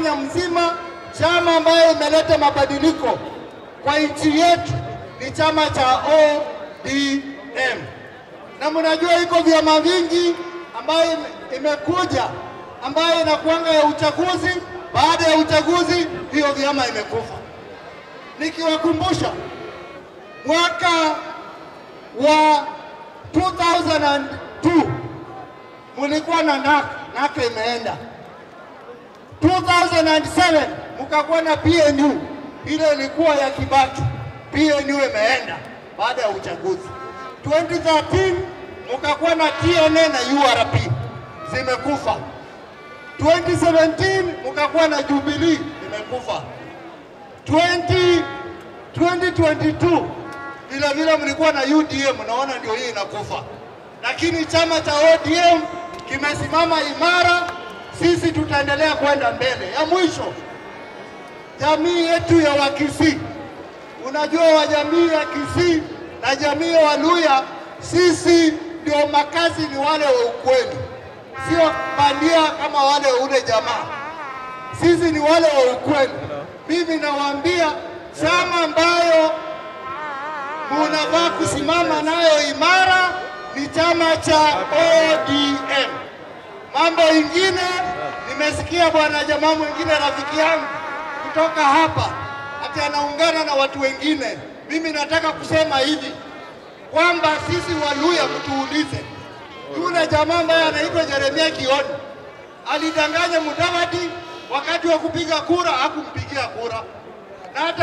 Kenya mzima, chama ambayo imeleta mabadiliko kwa nchi yetu ni chama cha ODM. Na mnajua iko vyama vingi ambayo imekuja ambayo inakuanga ya uchaguzi, baada ya uchaguzi hiyo vyama imekufa. Nikiwakumbusha mwaka wa 2002 mulikuwa na NAK, NAK imeenda. 2007 mkakuwa na PNU, ile ilikuwa ya Kibaki, PNU imeenda baada ya uchaguzi. 2013 mkakuwa na TNA na URP, zimekufa. 2017 mkakuwa na Jubilee, imekufa. 2022 vile vile mlikuwa na UDM, naona ndio hii inakufa. Lakini chama cha ODM kimesimama imara, sisi tutaendelea kwenda mbele. Ya mwisho, jamii yetu ya Wakisii, unajua wa jamii ya Kisii na jamii ya Waluya, sisi ndio makazi ni wale wa ukweli, sio bandia kama wale ule jamaa. Sisi ni wale wa ukweli. Mimi nawaambia chama ambayo munafaa kusimama nayo imara ni chama cha ODM. Mambo ingine, nimesikia bwana jamaa mwingine rafiki yangu kutoka hapa ati anaungana na watu wengine. Mimi nataka kusema hivi kwamba sisi Waluya mtuulize. Yule jamaa ambaye anaitwa Jeremia Kioni alidanganya Mudavadi wakati wa kupiga kura, hakumpigia kura. Na hata